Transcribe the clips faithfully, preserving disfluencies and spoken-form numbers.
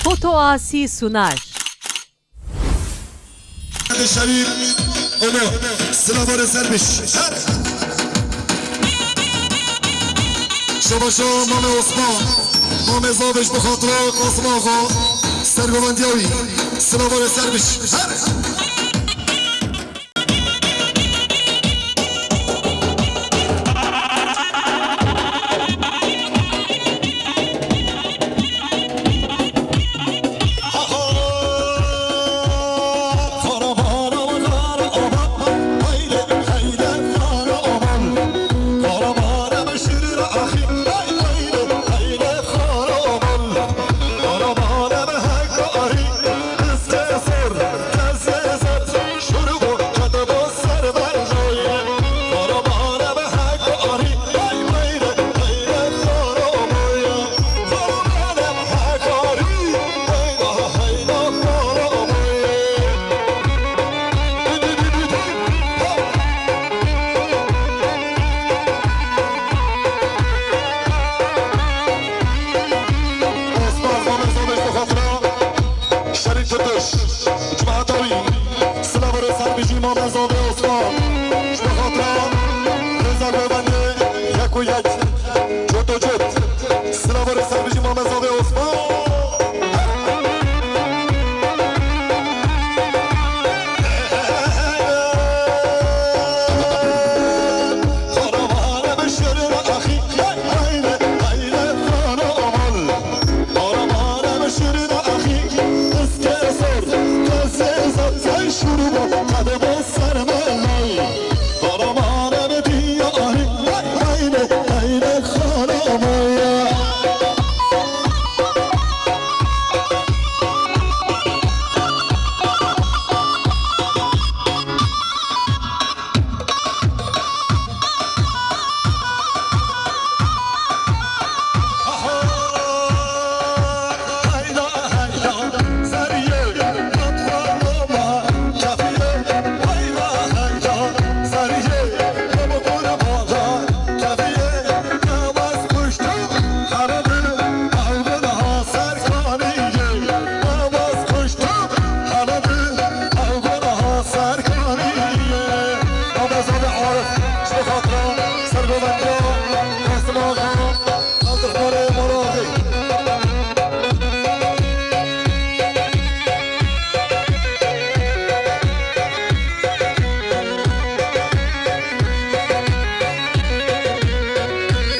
Otoasi Sunar. Şerîf, Omo, silavarê ser biş. Her. Şabaşa Mame Osman, Mame Zavêj bi xatira Qasim Axa, sergovendiya wî, silavarê ser biş. Her. Osman, Mame Zavêj bi xatira Şerîf Kurdiş, cemaeta wî, silav û rêz her bijî Mame Zavê Osman. Ji bo xatira rêza govendê yek û yek, cot û cot. Silav û rêz her bijî Mame Zavê Osman.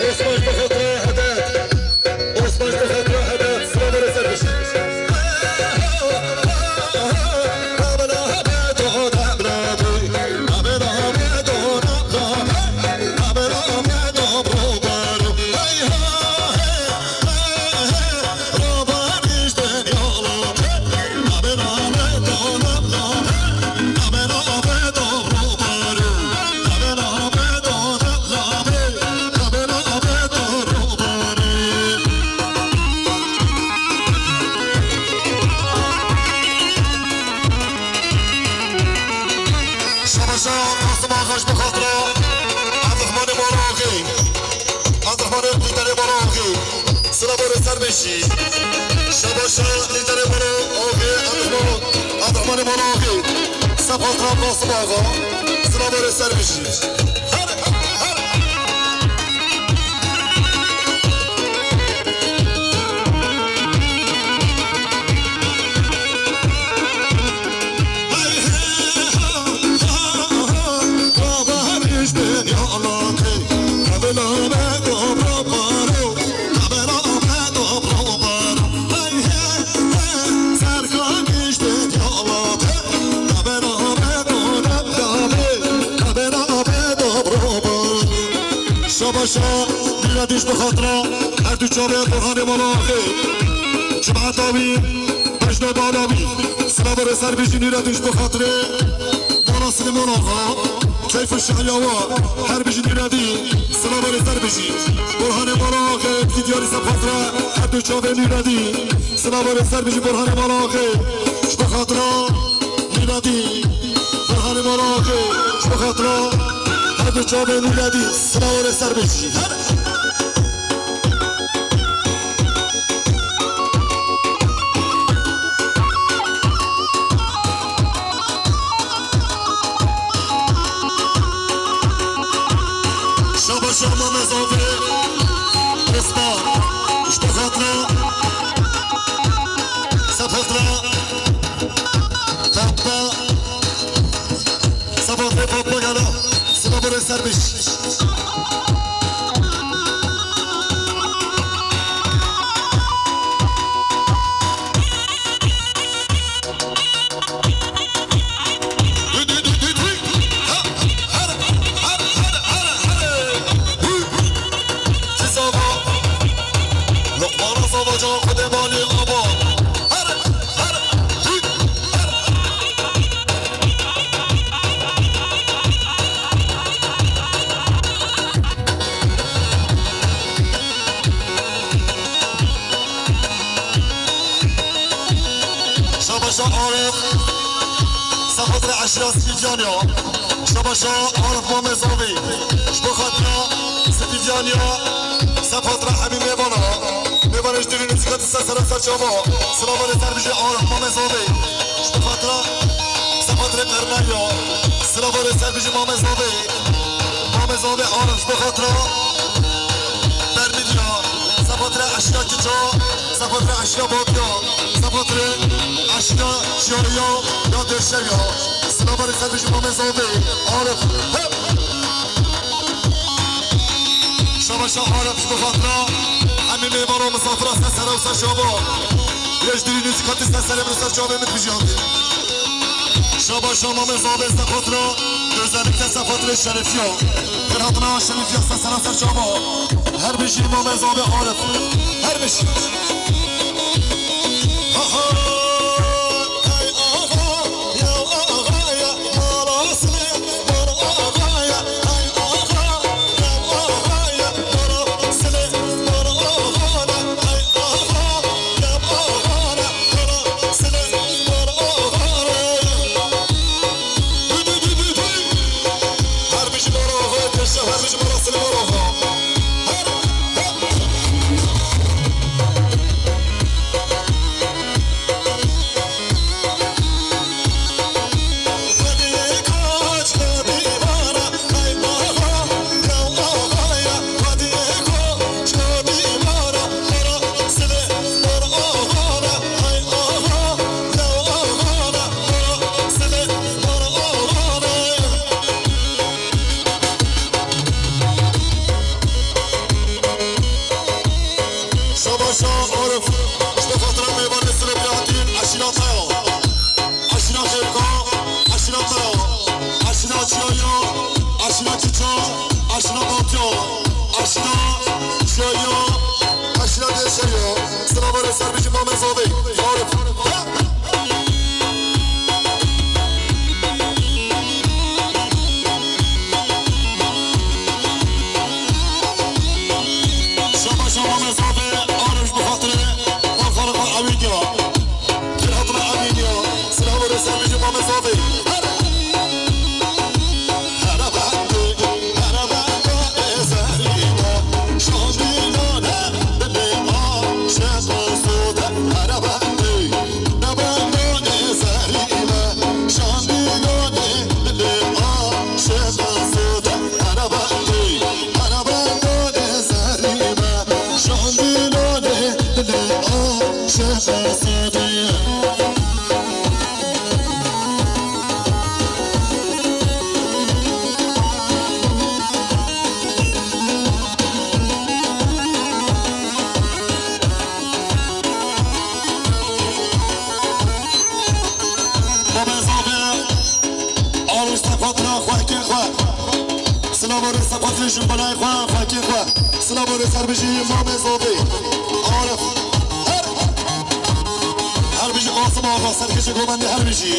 Osman ji bo xatirê Hedet. Osman ji bo xatirê Hedet. Silav û rêz ser bijî. Şabaşa Qasim Axa ji bo xatira Abdurrahmanê Mala Axê. Abdurrahmanê Lîderê Mala Axê. Silav û rêz ser bijî. Şabaşa Lîderê Mala Axê, Abdurrahman, Abdurrahmanê Mala Axê. Seb xatira Qasim Axa. Silav û rêz ser bijî. Şabaşa Nûreddîn ji bo xatira her du çavê Burhanê Mala Axê. Cemaeta wî, bejna bala wî. Silav û rêz ser bijî Nûreddîn ji bo xatirê Mala Silêman Axa. Keyf û şehiya wa her bijî Nûreddîn. Silav û rêz ser bijî Burhanê Mala Axê. Diyarî seb xatira her du çavê Nûreddîn. Silav û rêz ser bijî Burhanê Mala Axê. Ji bo xatira Nûreddîn, Burhanê Mala Axê, ji bo xatira her du çavê Nûreddîn, silav û rêz ser bijî. Her. Xwedê malê ava. Her, her, hî, her. Şabaşa Arif, sexotra eşya Sîvyan ya. Şabaşa Arif Mamê Zavê, ji bo xatira Sîvyan ya, sexotra hemî mêvana. Mêvanê ji dilî nûsîka dîsa sera ser çava. Silava rê ser bijî Arif Mamê Zavê. Ji bo xatira, sexotra Qernaya. Silava rê ser bijî Mamê Zavê. Mamê Zavê Arif ji bo xatira Bermîlya, sefatra eşya Çiça, sefatra eşya Batya, sefatra eşya Çiyaya ya Dêşeya. Silava rê ser bijî Mamê Zavê Arif. Hep. Şabaşa Arif ji bo xatira hemî mêvana misafira ser sera û ser çava. Rêj dilî nûsîka dîsa ser serê min û ser çavê min dijî hatî. Şabaşa Mamê Zavê sexotra, özellikle sexotra Şerefiya. Xêr hatina Şerefiya, ser sera ser çava. Her bijî Mamê Zavê Arif. Her bijî. Ha ha. Hey axa, ya axa, ya mala Silêman axa, ya hey axa, ya axa, ya mala Silêman axa, hey axa, ya axa, ya mala Silêman axa. Her bijî mala Axayê Dêşe, her bijî mala Silêman Axa. Her, her. Şabaşa Arif, ji bo xatira mêvanê Silêbirê hatîn, eşîra te ya. Eşîra Xêrka, eşîra te ya. Eşîra Çiyaya, eşîra Çiça, eşîra Batya, eşîra Çiyaya, eşîra Dêşeya. Silava rê ser bijî Mamê Zavê. Arif. Şabaşa Mamê Zavê, Arif ji bo xatirê Xalqa Ewînî ya. Xêr hatina Ewînî ya. Silav û rêz ser bijî Mamê Zavê. Her. Here bendê, here bendê zerî me. Şandî nane dilê aşiq sote. Here bendê, here bendê zerî me. Şandî nane dilê aşiq sote. Here bendê, here bendê zerî me. Şandî nane dilê aşiq sote. Mamê Zavê, Arif Sefatra xwekê xwe. Silav û rêz Sefatra jimbalayê xwe, xwekê xwe. Silav û rêz ser bijî Mamê Zavê. Arif. Her. Her bijî Qasim Axa, serkêşê govendê her bijî.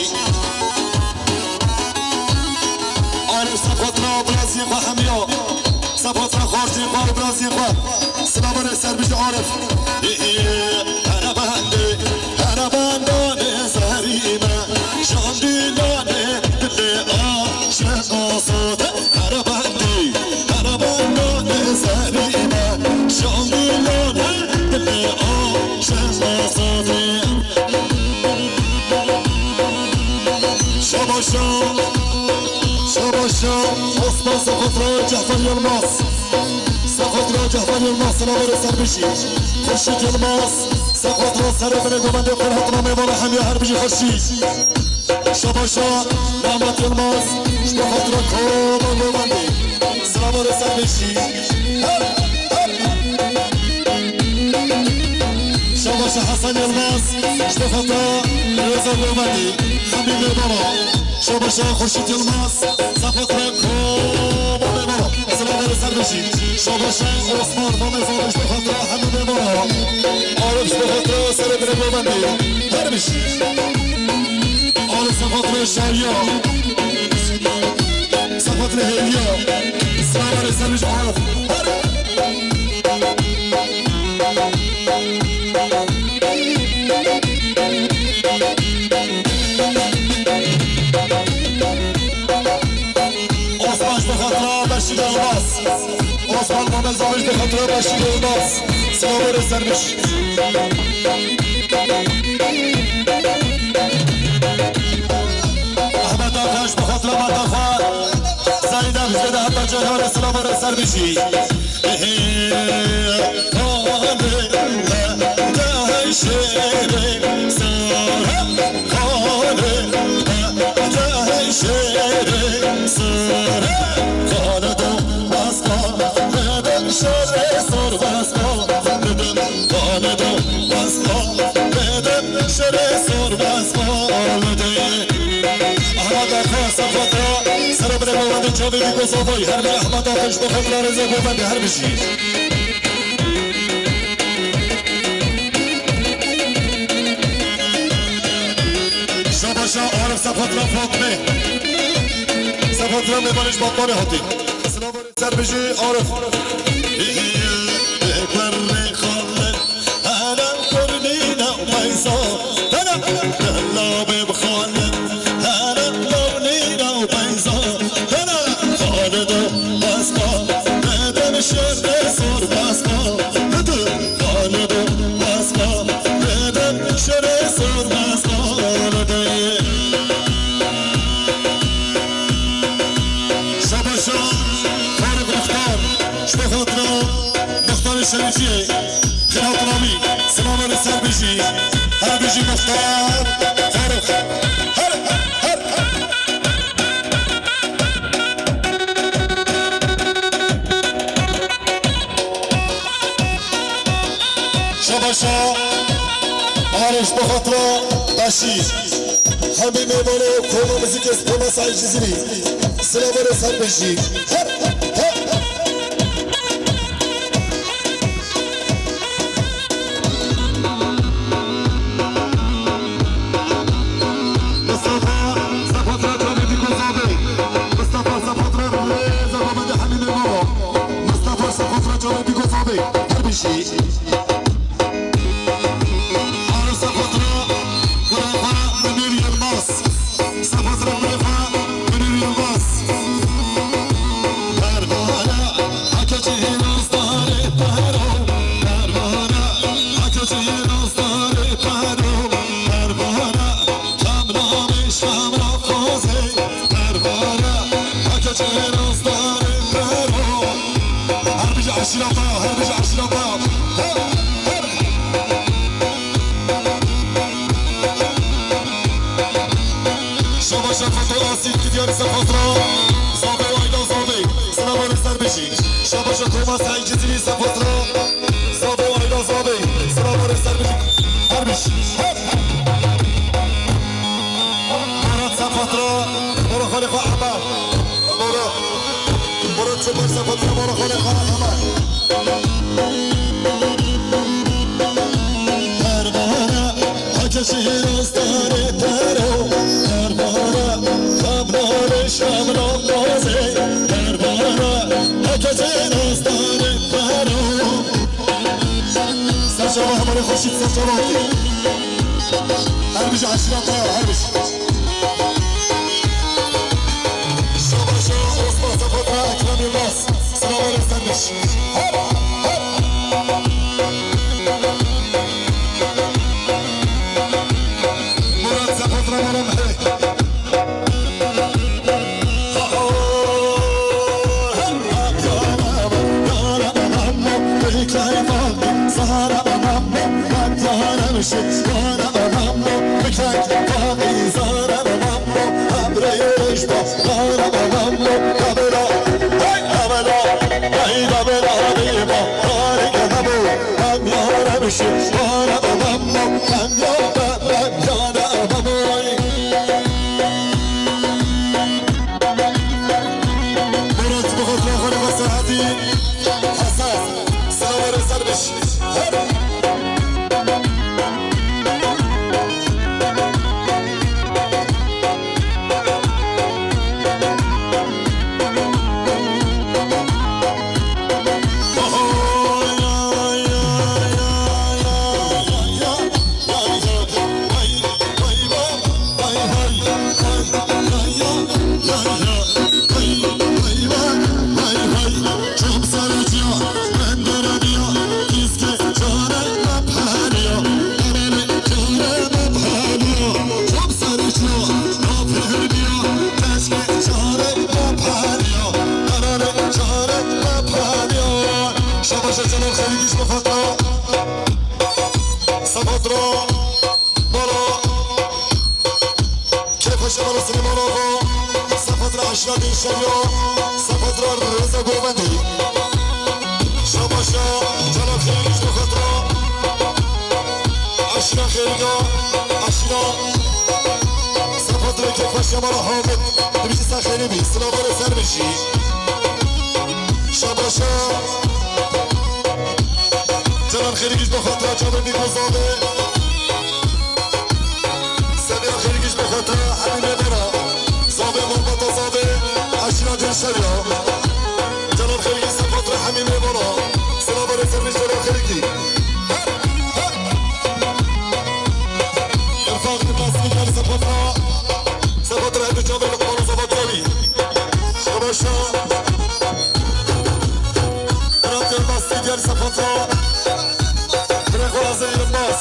Arif Sefatra biraziyê xwe hemiya. Sefatra xwartiyê xwe û biraziyê xwe. Silav û rêz ser bijî Arif. Ê, ê, here bendê, here bendê zerî me. Şandî nane dilê aşiq sote. Here bendê, here bendê zerî me. Şandî nane dilê aşiq sote. Şabaşa, şabaşa, Osman Sefatra Cafer Yılmaz. Sefatra Cafer Yılmaz, silav û rêz ser bijî. Xurşîd Yılmaz, Sefatra serê binê govendê xwe hatina mêvana hemiya her bijî Xurşîd. Şabaşa Mehmet Yılmaz, ji bo xatira koma govendê. Silav û rêz ser bijî. Her, her. Şabaşa Hasan Yılmaz, ji bo xatir Rêza Govendî, Hemî Mêbara, Şabaşa Xurşîd Yılmaz, Sefat Reko, Mamê Mara, Silaverê Serbêjî, Şabaşa Osman, Mamê Zana, ji bo xatir Hemî Mêbara, Arif, ji bo xatir Serê Birê Govendî, her bijî. Arif, Sefat Rê Şariya, Sefat Rê Hêviya, Silaverê Serbêjî, Arif, her Osman ji bo xatira Beşîr Yilmaz. Osman Mamezavî ji bo xatira Beşîr Yilmaz. Silaverê Serbêjî. Ehmed Axa ji bo xatira Mehmet Axa. Zeynep ji bo heta Ceyhanê Silaverê Serbêjî. Xalê te şêrê sare, xalê te şêrê sare, xalê do basqa, dedim şerê sor basqa, dedim xalê do basqa, dedim şerê sor basqa, dedim. Ahmet Axa, Sefata, Serê Birê Govendî, çavê Dîko Zavayî, her bijî Ahmet Axa ji bo xatira Rêza Govendî, her bijî. Şabaşa Arif, Sefatra Fatme. Sefatra Mêvanê ji Batmanê hatî. Silav Serbêjî Arif. Hene kurnîne meysa, hene dela bê bixane, hene kurnîne meysa, hene xalide basqa, bedem şerde sor basqa, hidi xalide basqa, bedem şerde sor basqa, hidi. Şabaşa Faruk Muxtar, ji bo xatira Muxtarê Şerîfiyê, Xêr hatin amî, silav li ser bijî, her bijî Muxtar Faruk. Her, her, her. Şabaşa Arif, ji bo xatira Beşîr. Hemî mêvanê Koma Muzîkê Spor Mesai Cizîrî. Silav li ser bijî. Her, her, her. Mustafa Sefatra çavê Dîko Zavê. Mustafa Sefatra rêza Govendê Hemî Mêvana. Mustafa Sefatra çavê Dîko Zavê. Her bijî. Arif Sefatra, kurê xwe Munîr Yilmaz. Sefatra kurê xwe Munîr Yilmaz. Pervane, heke çi hînas darê pero. Pervane, heke çi hînas darê pero. Pervane, hem namê şem ra xwazê. Pervane, heke çi hînas darê pero. Her bijî eşîreta, her bijî eşîreta. Her, her. Şabaşa Xato Asî, Kidyarî Sefatra, Zavê Ayda Zavê, silav li ser bijî. Şabaşa Koma Sey Cizîrî Sefatra, Zavê Ayda Zavê, silav li ser bijî. Her bijî. Her. Murat Sefatra, Bora Xalê Xwe Ehmed. Bora, Bora Çopar Sefatra, Bora Xalê Xwe Ehmed. Pervane, heke şîrostarê pero. Pervane, xemnarê şemnamazê. Pervane, heke şîrostarê pero. Serçava hevalê Xurşîd Serçava hatî. Her bijî eşîreta, her bijî. Şabaşa Osman Sefatra Ekrem Yilmaz. Silav li ser bijî. Her, her. Murat Sefatra Mala Mehê. Sefatra, mala, kêfeşe mala Silêman Axa, Sefatra eşîra Dêşeviya, Sefatra Reza Govendî. Şabaşa, Celal Xêrî ji bo xatira eşîra Xêrîga, eşîra Sefatra kêfeşe mala Hamid. Dibêjî ser xêrê bî, silav û rêz ser bijî. Şabaşa. Celal Xêrî ji bo xatira çavê Bîk û Zavê. Semiya Xêrî ji bo xatira hemî mêvana. Zavê malbata Zavê. Eşîra Dêrşev ya. Celal Xêrî ser xatira hemî mêvana. Silav û rêz ser bijî Celal Xêrî. Her, her. Refaq Yilmaz Midyar ser xatira. Ser xatira her du çavê Luqman û Zava Diyawî. Şabaşa. Fırat Yılmaz, Midyar ser xatira. Birê xwe Azir Yılmaz.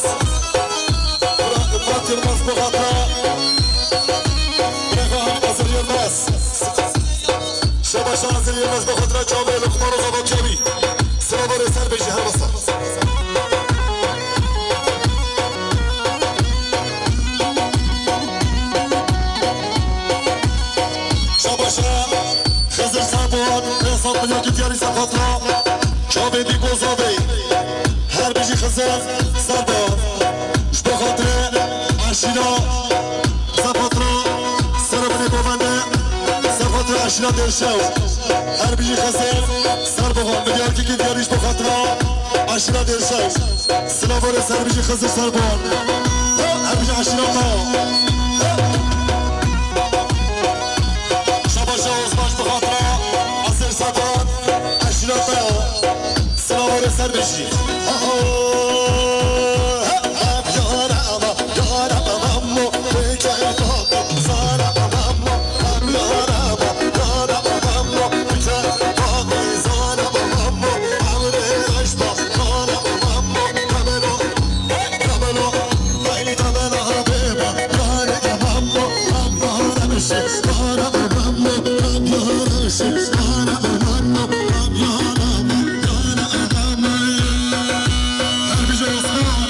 Fırat, Fırat Yılmaz bo xatira. Birê xwe Azir Yılmaz. Şabaşa Azir Yılmaz bo xatira çavê Luqman û Zava Diyawî. Silav û rêz ser bijî her wisa. Şabaşa Xizir Sabo, pênc sed milyon Diyarî ser xatira. Çavê Bîk û Zavê. Her bijî Xizir Sabo. Ji bo xatirê eşîra Sefatra, ser binê govende, Sefatra eşîra Dêrşew. Her bijî Xizir Sabo. Milyar Kekî Diyarî ji bo xatira eşîra Dêrşew. Silav û rêz ser bijî Xizir Serban. Her bijî eşîra me. Şabaşa Osman ji bo xatira Azir Serban. Eşîra me. Silav û rêz ser bijî. Her bijî Osman,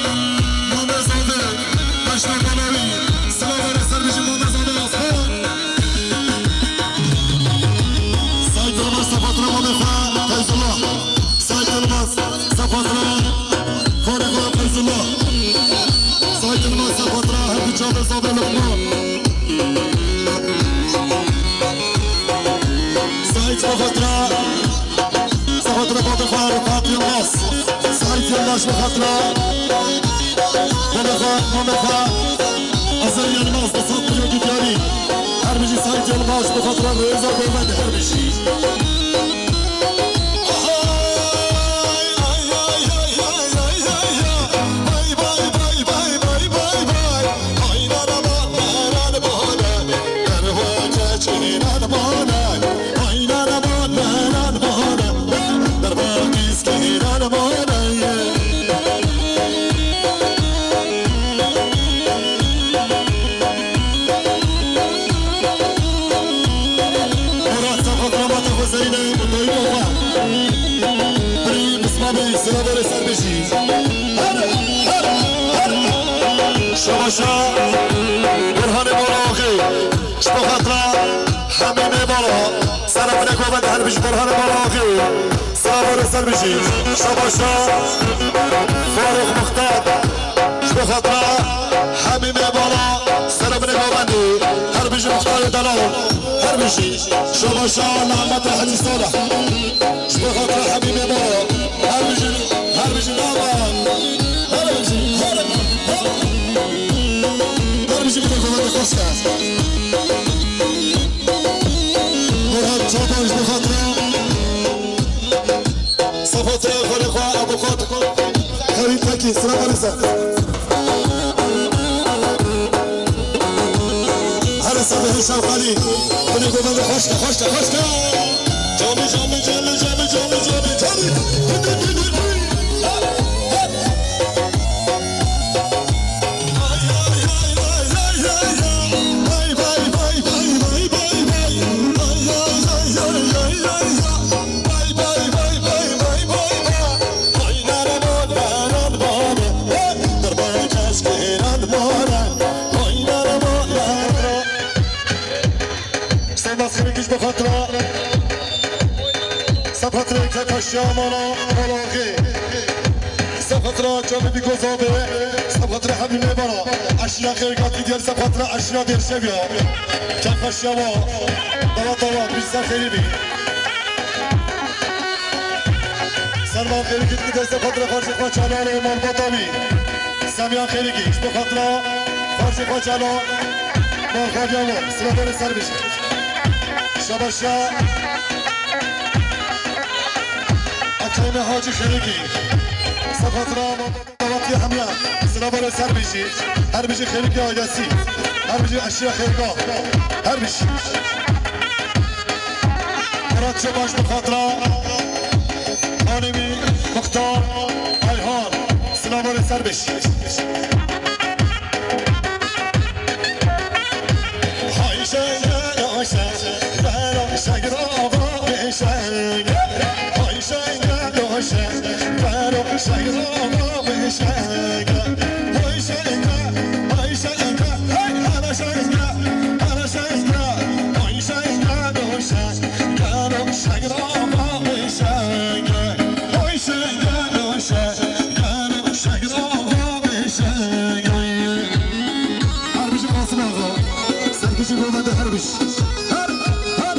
Mame Zade, Beşna Kalawî, silav û rêz ser bijî Mame Zade Osman. Saîd Yilmaz Sefatra Mame xwe, Feyzullah. Saîd Yilmaz Sefatra, Farê xwe Feyzullah. Saîd Yilmaz Sefatra, her du çavê Zade Luqman. Saîd Sefatra. Sefatra bavê xwe Rifat Yilmaz. Saîd Yilmaz ji bo xatira bavê xwe, mamê xwe Azir Yilmaz, du sed milyon Diyarî. Her bijî Saîd Yilmaz ji bo xatira rêza govendê her bijî. Murat Sefatra mata xwe Zeynep û dayî xwe. Birî Mismamî, silav û rêz ser bijî. Her, her, her. Şabaşa Burhanê Molaxê. Ji bo xatira hemî mêvana, sere binê govend her bijî Burhanê Molaxê. Silav û rêz ser bijî. Şabaşa Faruk Muxtar. Ji bo xatira hemî mêvana, sere binê govendê. Her bijî Muxtarê delal. Her bijî. Şabaşa Lehmet Hecî Salih. Ji bo xatira hemî mêvana. Her bijî, her bijî nava. Her bijî, her, her. Her bijî, bi xwe xweş ke. Murat Çaban ji bo xatira. Sefatra xalê xwe, avukat. Xerîb Tekî, silav û rêz. Her sebe hêşa xalî. Binê govendê xweş ke, xweş ke, xweş ke. Camî, camî, camî, camî, camî, camî, camî. Seb xatirê keyfeşiya mala, mala axê. Seb xatira çavê bî goza be. Seb xatira hemî mêvana. Eşîra Xêrgatî diyar seb xatira eşîra Dêrşev ya. Keyfeşiya wa. Dawa dawa, bî ser xêrî bî. Servan Xêrîkî dide seb xatira xarjê xwe çalanê malbata bî. Semiya Xêrîkî, ji bo xatira xarjê xwe çalan malxwariya wa. Silaverê ser bijî. Şabaşa. Ekayme Hacî Xêrikî. Seb xatira malbata. Dawetiye hemiya. Silaverê ser bijî. Her bijî Xêrikî ailesî. Her bijî eşîra Xêrga. Her bijî. Murat Çebaş bi xatira Alîmî Muxtar Ayhan. Silaverê ser bijî. Hay şenge, hay şenge, vero şenge, ava şenge. Hay şenge, hay şenge, vero şenge, ava şenge. Hay şenge, hay şenge, hey, hala şenge, hala şenge. Hay şenge, hay şenge, vero şenge, ava şenge. Hay şenge, hay şenge, vero şenge, ava şenge. Her bijî Qasim Axa. Ser bijî govende her bijî. Her, her, her.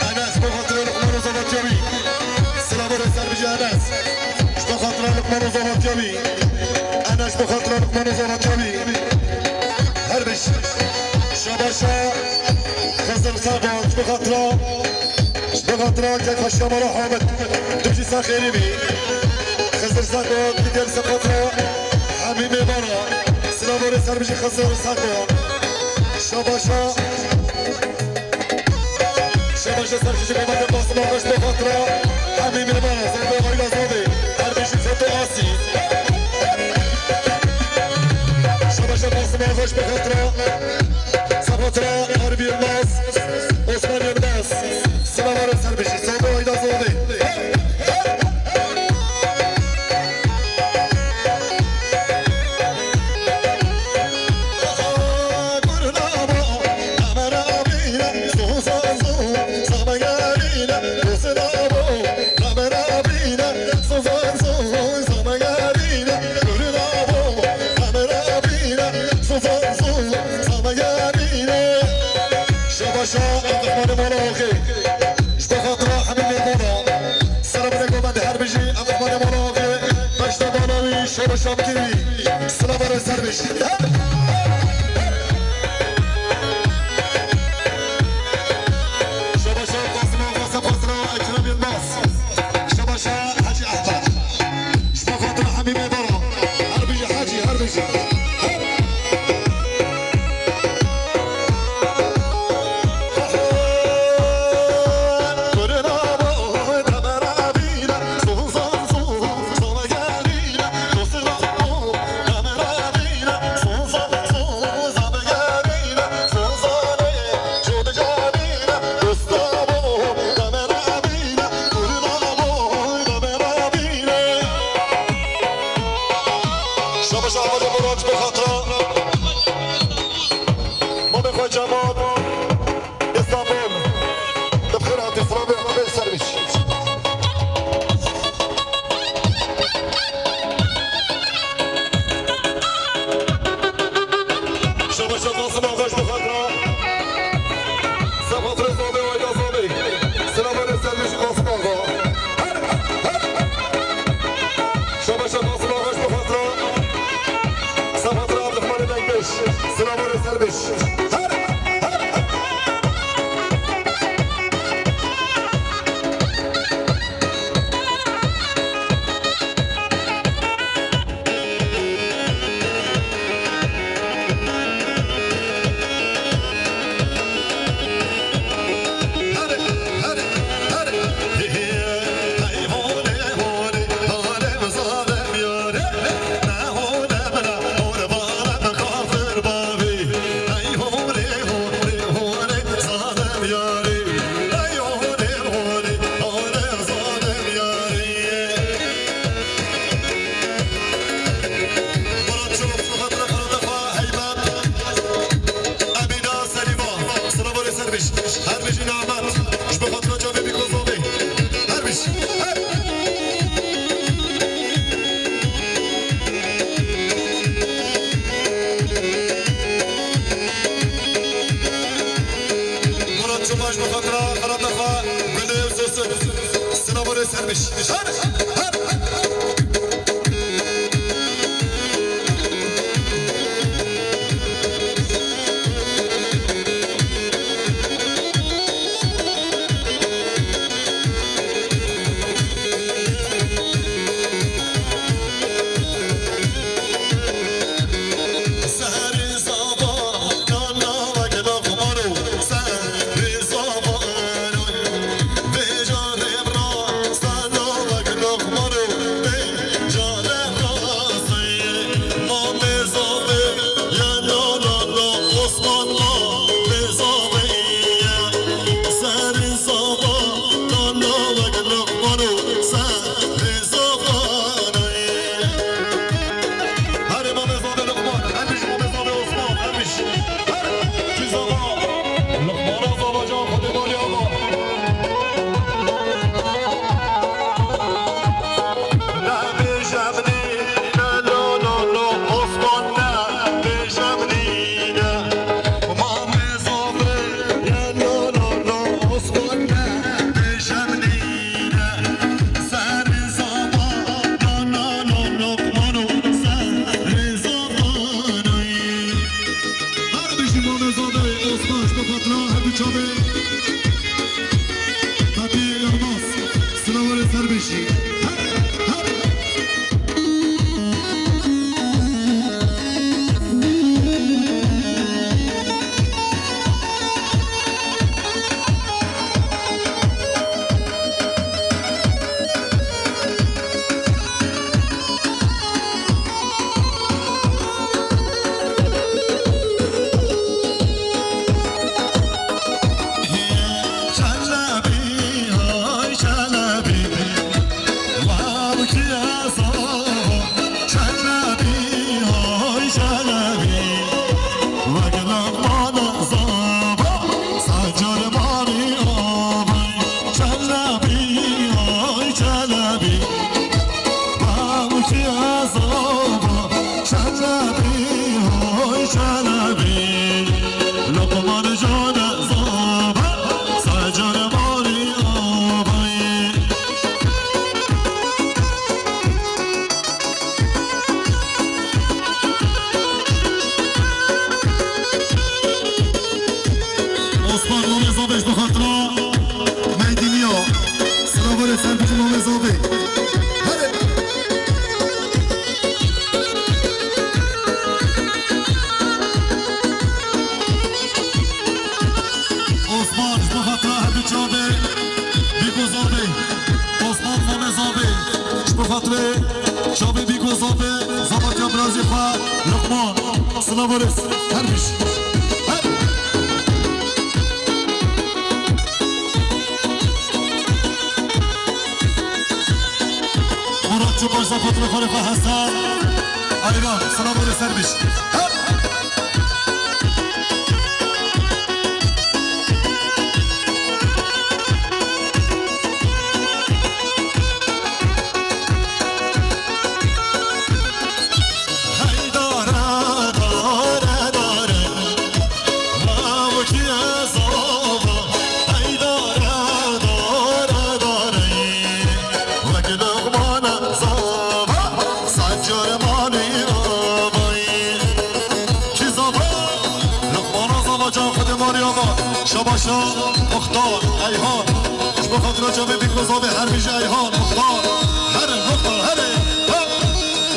Enes, bo xatirê Luqman Oza Batyavî. Silaverê ser bijî Enes. Ji bo xatira Luqman Oza Batyavî. Enes, ji bo xatira Luqman Oza Batyavî. Her bijî. Şabaşa Xizir Serban, ji bo xatira, ji bo xatira keyfeşiya mala Hamid. Tu jî ser xêrî bî. Xizir Serban, digel ser xatira hemî mêvana. Silaverê ser bijî Xizir Serban. Şabaşa. Şabaşa ser bijî Mehmet Basim Ağaç bo xatira hemî mêvana. Zade Ayla Zade. Her bijî Feto Asî. Şabaşa Basim Ağaç bo xatira. Seb xatira Arif Yilmaz, Osman Yilmaz. Silaverê ser bijî. Sade Ayda Zade. Şabaşa Abdurrahmanê Mala Axê. Ji bo xatira hemî mêvana. Selamûnê govendê her bijî Abdurrahmanê Mala Axê. Beşda bala wî, şer û şankî wî. Silaverê ser bijî. Şabaşa Qasim Axa, seb xatira Ekrem Yilmaz. Şabaşa Hecî Ehmed. Ji bo xatira hemî mêvana. Her bijî Hecî, her bijî. Şabaş Ahmet Boranç bi xatira Mamê xwe Cemal Îstanbul. Bi xêr hatî, silavê Amedê ser bijî. Şabaşa Qasim Ağaç bi xatira. Seb xatirê Zabê Ayda Zabê. Silaverê ser bijî Qasim Axa. Her, her. Şabaşa Qasim Ağaç bi xatira. Seb xatira Abdurrahmanê Bekbeş. Silaverê ser bijî. Her, her. Baş bi xatira xelata xwe, gulê û sosin. Silav û rêz her biş. Her, her, her. Herê Mamê Zavê Luqman, her biş Mamê Zavê Osman, her biş. Her biş Zava. Luqmana Zava can xwedê barî ama. Nebêje min nîne, no, no, no, Osman nebêje min nîne. Mamê Zavê ye, no, no, no, Osman nebêje min nîne. Serê Zava, no, no, no, Luqmano, serê Zava nayê. Her bijî Mamê Zavê Osman ji bo xatira her du çavê. Fatih Yılmaz, silav û rêz her bijî. Her, her. Çelebî, hay Çelebî. Çelebî, hay Çelebî, wek Luqmana Zava, sed car barî avê. Çelebî, hay Çelebî, wek Zava. Çelebî, hay Çelebî, Luqman Can Zava, sed car barî avê. Osman Mamê Zavê ji bo xatira Meydîniya. Silav û rêz ser bijî Mamê Zavê. Herê. Osman, ji bo xatira her du çavê Bîko Zavê. Osman Mamê Zavê. Ji bo xatirê çavê Bîko Zavê, zavatiya birazî xwe Luqman. Silav û rêz. Her biş. Her. Murat Çubaş, zavatiya xwe Hesen. Ayran. Silav û rêz her biş. Her. Zava, sed car barî avê. Kî Zava? Luqmana Zava can xwedê barî ava. Şabaşa Muxtar, Eyhan. Ji bo xatira çavê Bîko Zavê her bijî Eyhan, Muxtar. Herê, Muxtar, herê. Ha!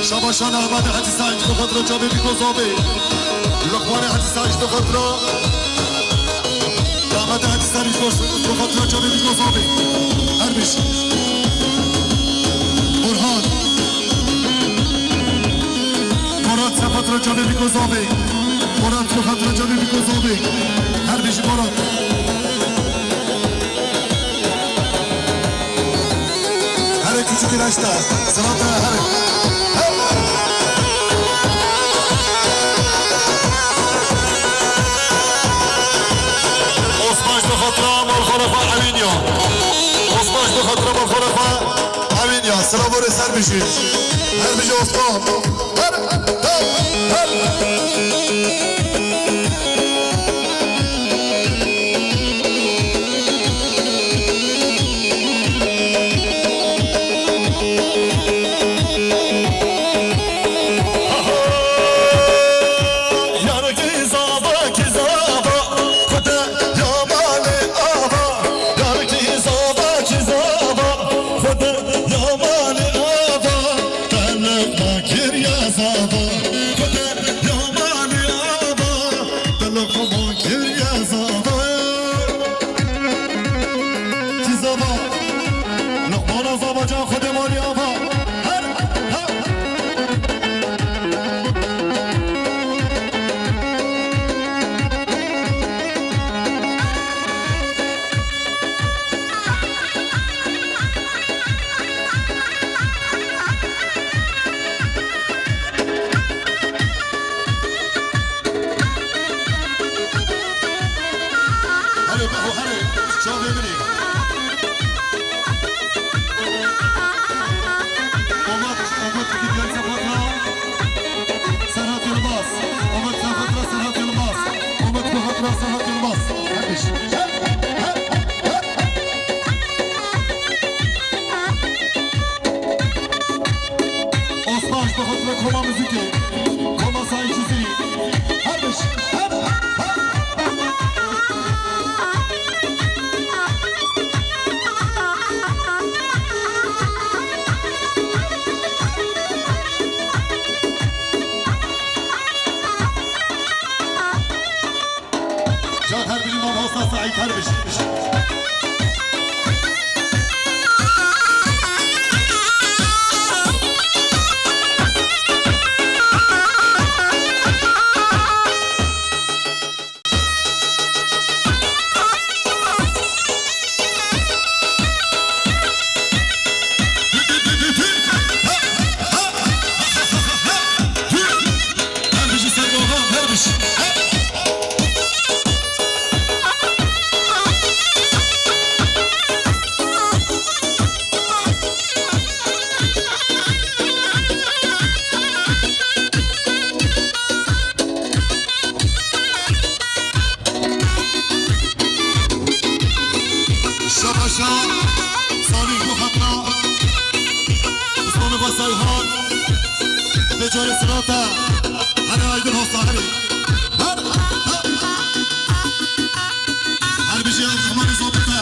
Şabaşa Nehmedê Hecî Seîd ji bo xatira çavê Bîko Zavê. Luqmanê Hecî Seîd ji bo xatira Damat Hacı Sarı Koç, bu fatura çavê Bîko Zavê. Her beş. Orhan. Murat, sen fatura çavê Bîko Zavê. Murat, bu fatura çavê Bîko Zavê. Her beş Murat. Her küçük ilaçta. Sırada her. Osman ji xatira malxana xwe ewîn ya. Osman ji xatira malxana xwe ewîn ya. Silav û rêz her bijî. Her bijî Osman. Her, her, her. Xwe bûn kiriye zava. Kî zava? Luqmana zava can Xwedê malî ava. Her, her. Herê Beho, herê, çavê min ê. Omet, Omet, Serhat Yılmaz. Omet, Serhat Yılmaz. Omet, Serhat Yılmaz. Hep iş. Hep, hep, hep. Osman, ji bo xatir koma muzîkê, koma Sayî Cizîrî. Her biş, her, her. Can her biri mamosta Saîd her biş. Her biş. Şabaşa Salih, bu xatira zimanê xwe Seyhan, vê carê sirata, herê Aydin Hosa, herê. Her, her, her bijî Abdurrahman Zabite,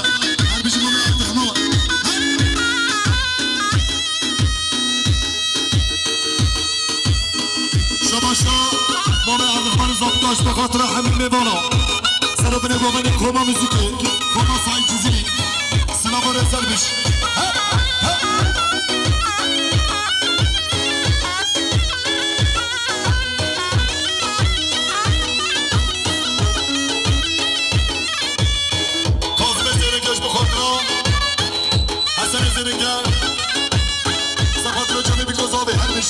her bijî Mamê Abdurrahman. Şabaşa Mamê Abdurrahman Zabite, ji bo xatira hemî mêvana. Sero binê govendê koma muzîkê, koma Saîd Cizîrî. Silav û rêz her biş. He, he. Kazimê Zêrengê ji bo xatira Hesenê Zêrengê. Sebat Recepê Bîko Zavê her biş.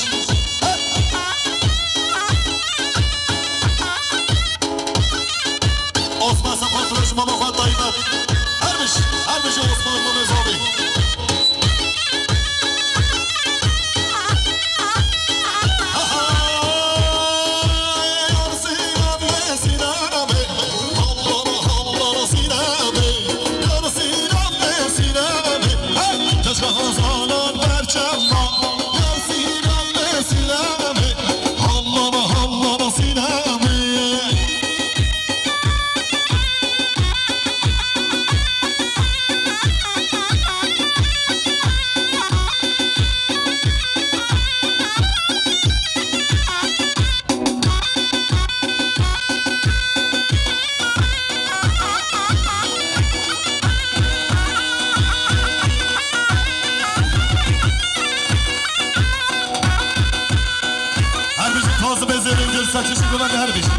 Osman Sebat Recepê mama xwe Taybet. Her biş, her biş Osman Mamê Zavê. Her bijî Kazimê Zêrengê, Serkêşî Govendê her bijî.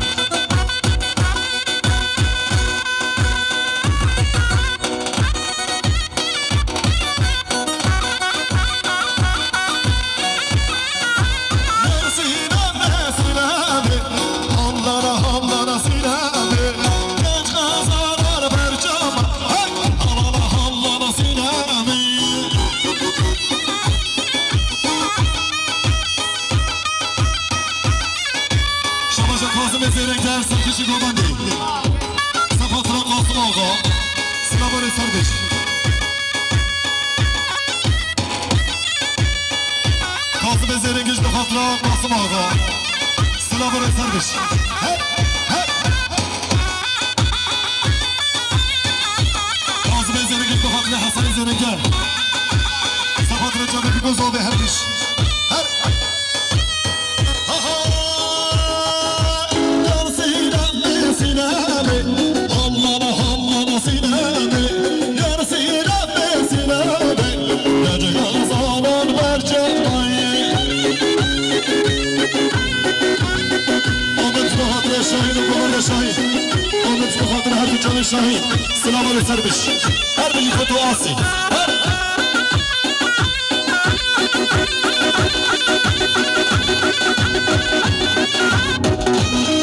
Şabaşa Kazimê Zêrengê, Serkêşî Govendê. Sefa tira Qasim Axa. Silav û rêz her biş. Kazimê Zêrengê ji bo xatira Qasim Axa. Silav û rêz her biş. He, he. Kazimê Zêrengê ji bo xatira Hesenê Zêrengê. Sefa tira Recepê Bîko Zavê her biş. Her. Ha ha. Yar Sîneme, Sîneme. Şahîn, silava li ser biş. Her bijî Fetû Asî. Her.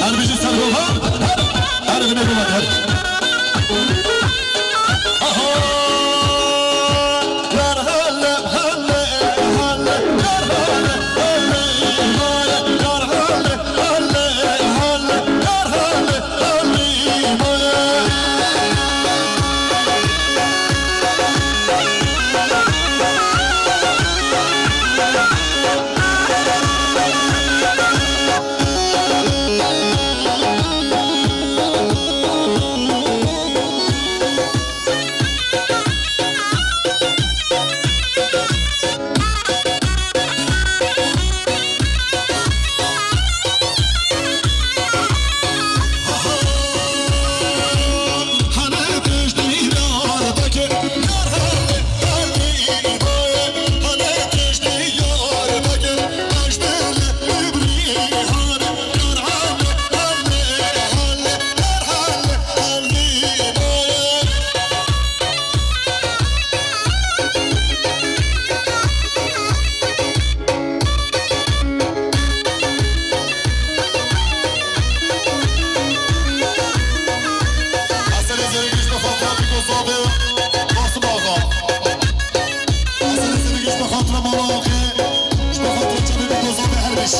Her bijî Sergovan. Her. Her limê Govan, her. Aha. Eserê zêrî giş bi xatira Bîko Zavê, Qasim Axa. Eserê zêrî giş bi xatira Mala Axê, ji bi xatira çavê Bîko Zavê her biş.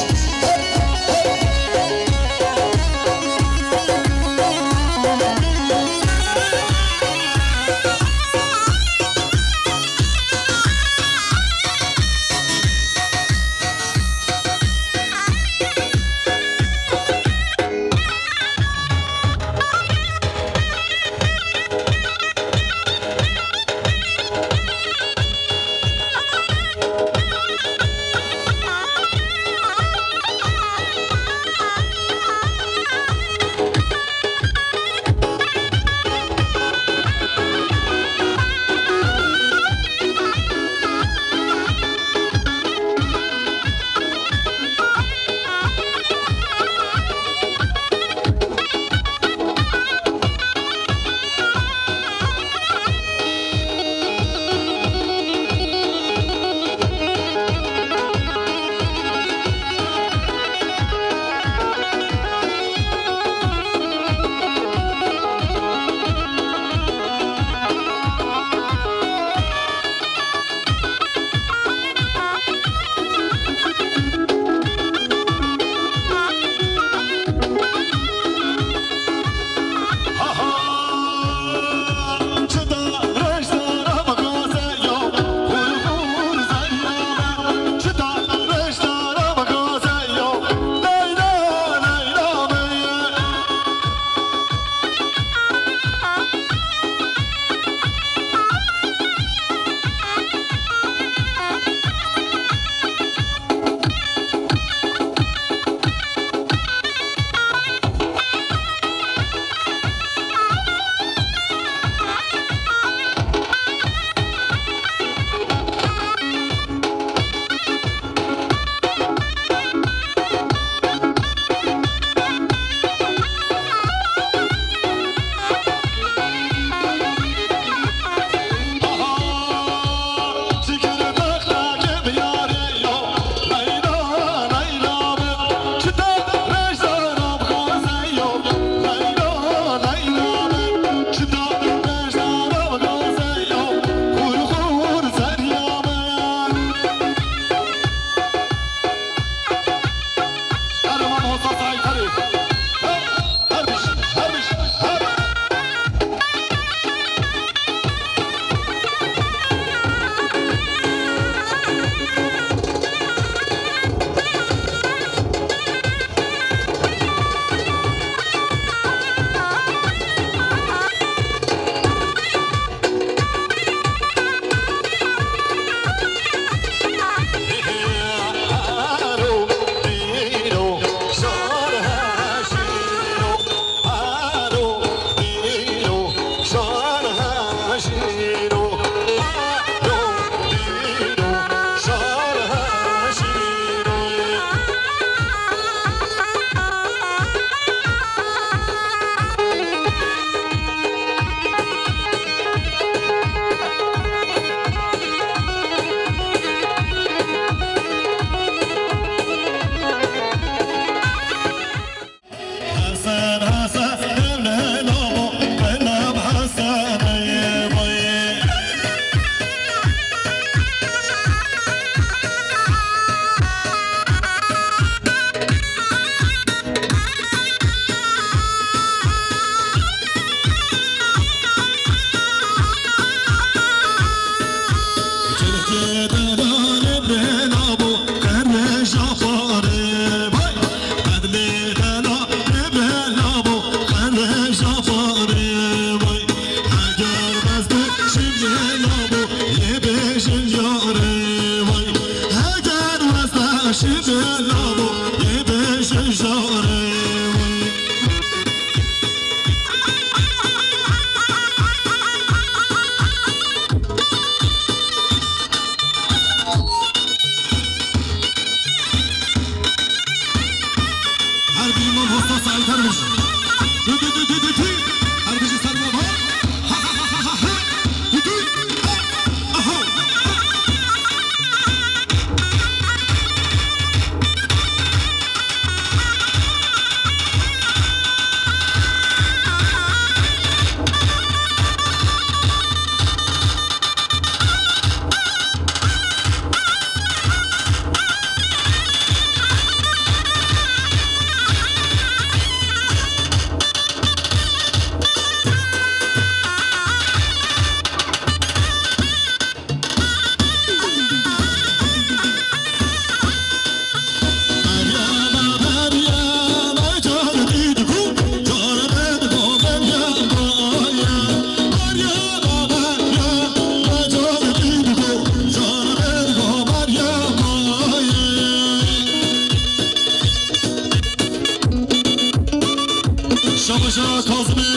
Kazimê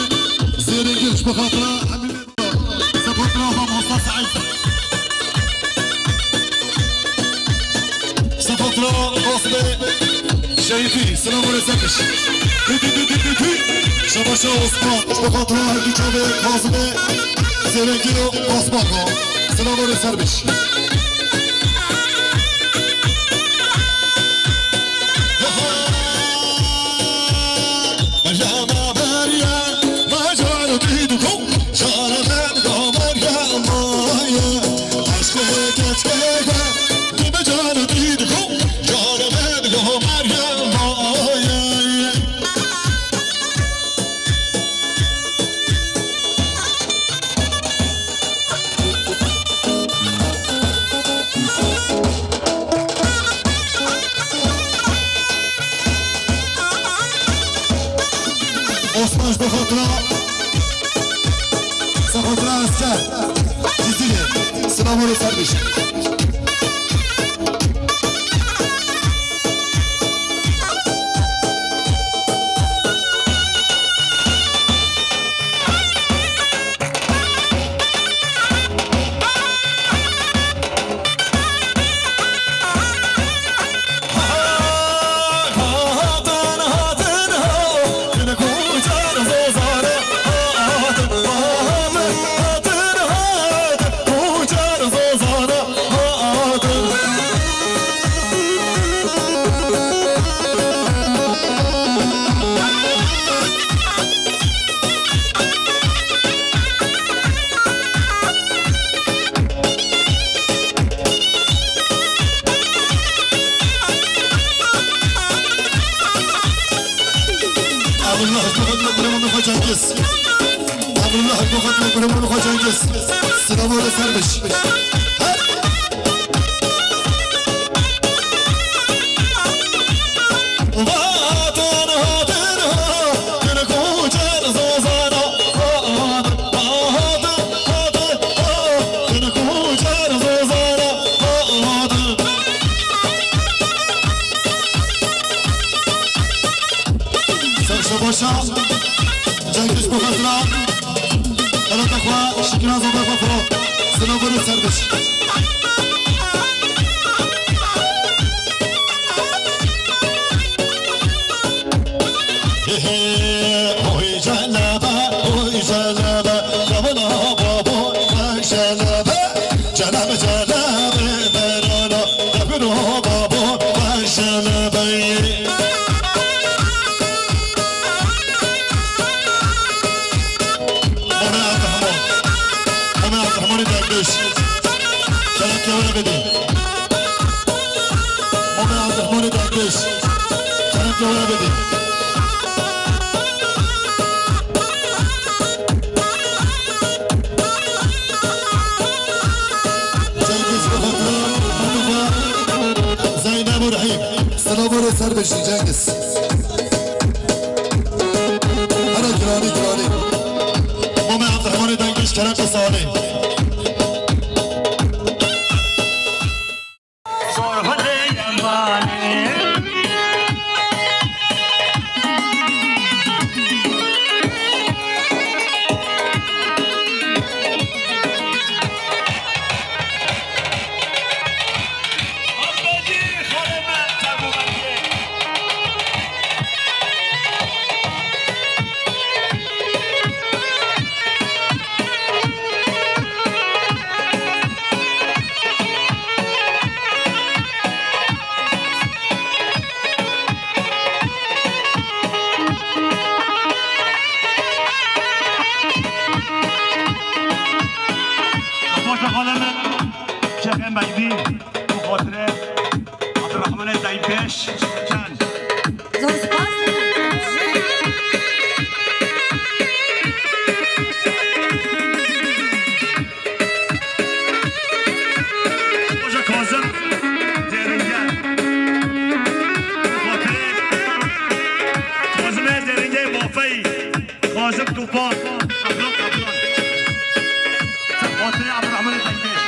Zêrengir ji bo xatira hemî Sefotira Mamosta Seîd. Sefotira Kazimê Şerîfî, silav û rêz serbiş. Tü, tü, tü, tü, tü, tü. Şabaşa Osman, ji bo xatira her du çavê Kazimê Zêrengir û Osman re. Silav û rêz serbiş. Osman ji bo xatira, ji bo xatira Esker Cizîrê, silav û rêz serbiş. Abdullah, ji bo xatir kurê min xwe Cengiz. Abdullah, ji bo xatir kurê min xwe Cengiz. Silav û rêz serbiş. Ser şebaşa Cengiz Buxatira. Xelata xwe şikina zada xwe firo. Silav û rêz serbiş. Oy celebe, oy celebe, kavana babo, ben celebe, celebe, celebe, berana, debiro babo, ben celebe. Mame Abdurrahman. Mame Abdurrahman'ı derviş. Kerem Kemal'e bedi. Mame Abdurrahman'ı derviş. Kerem Kemal'e bedi. Cengiz Buxatira, Mustafa, Zeynep û Rahîm. Silav û rêz serbiş Cengiz. Here giranî giranî. Mame Abdurrahman'ı dengiş kerem salê. Paşa xaleme, Şexe Mecdî, bu xatire Abdurrahman'e Daybeş, Çen. Zor spas. Hoca Kazım Deringe. Kazım Deringe Mafey. Kazım Tufan. Abdullah Kaplan. Fatih Abdurrahman Dengdeş.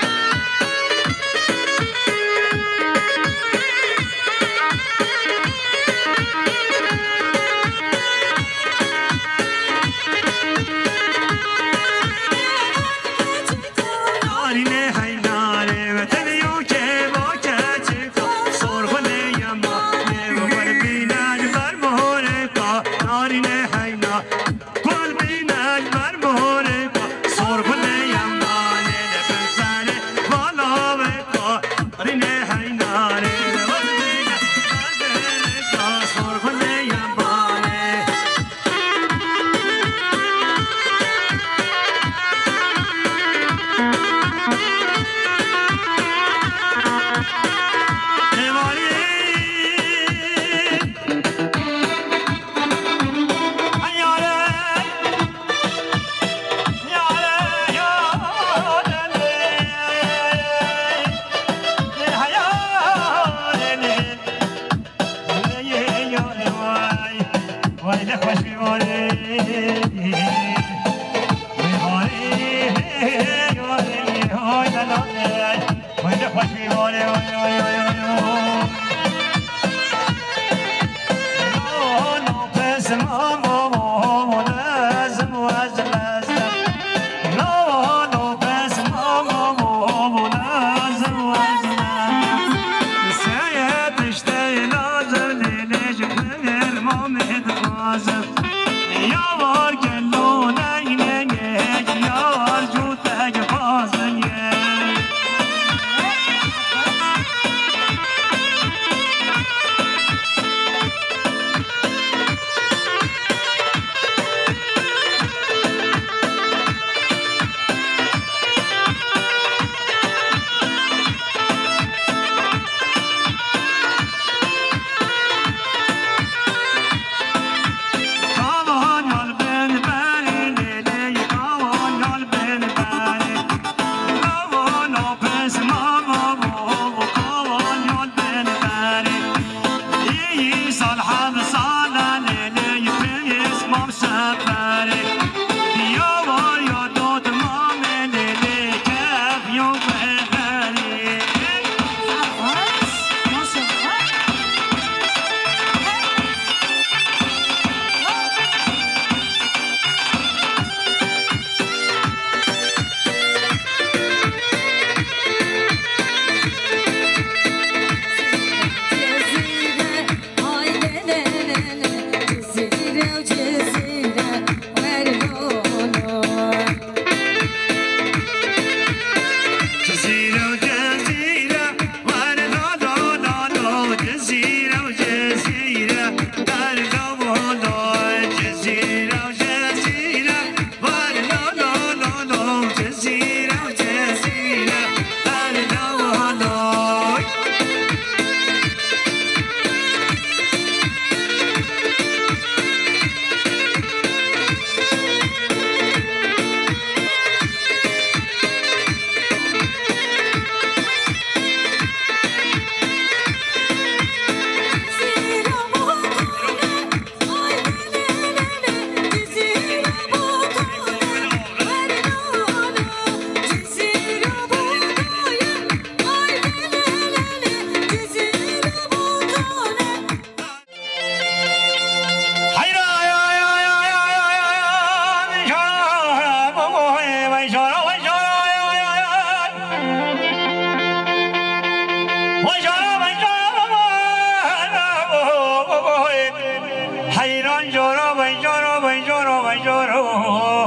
Heyran joro, vey joro, vey joro, vey joro,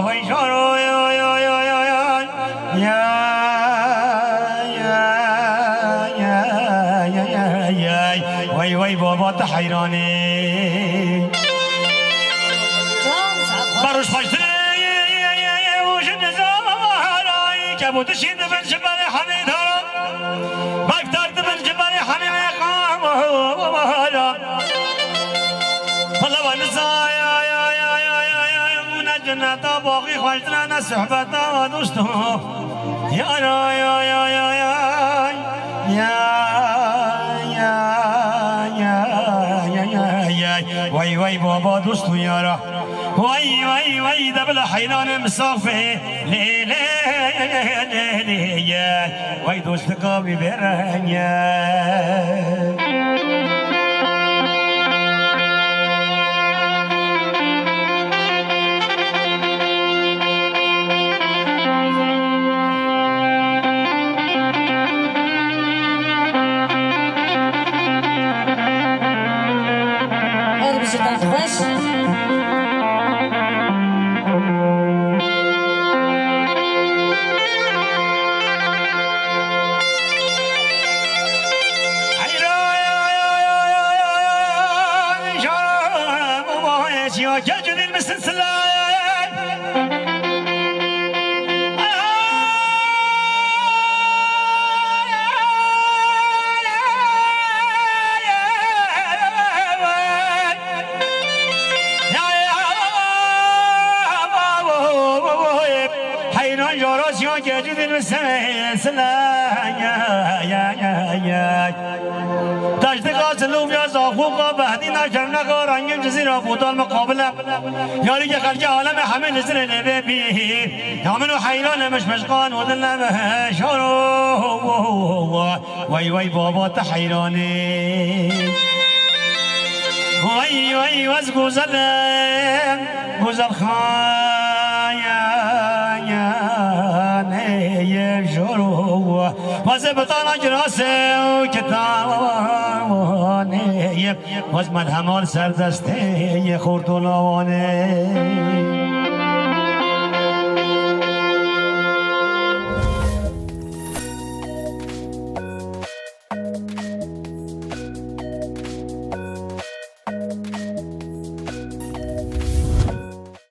vey joro, yo, yo, yo, yo, yo. Ya, ya, ya, ya, ya, ya. Vey, vey, baba, te heyranî. Baruş xweştir, û ji nizam, kebût şîn dibin ji berê hemî dara. Bektar dibin ji berê hemî meqam, Palawa nizaya, ya, ya, ya, ya, ya, ya, bûne cenneta baxî xweştire ne sohbeta dosto. Ya, ya, ya, ya, ya, ya, ya, ya, ya, ya, ya, ya, ya. Vay, vay, baba, dosto, yara. Vay, vay, vay, de bila heyranê misafê. Lê, lê, lê, lê, lê, ye. Vay dostika wî bêreng ye. Her bijî, deng xweş. Gecî dil bi semê sila. Taştika silûviya zaxûka behdîna kevneka rengîn cizîra bûtal miqabile. Yarî ke xelkê aleme hemî li zirê lê bê bî. Ya min û heyran e mişmişqan û dil nebe şoro. Wey wey baba te heyranî. Wey wey wez gozel e, gozel xanê ye joro. Wez e bitana girase û kitanê ye. Wez melhemal serdestê ye xortolawanê.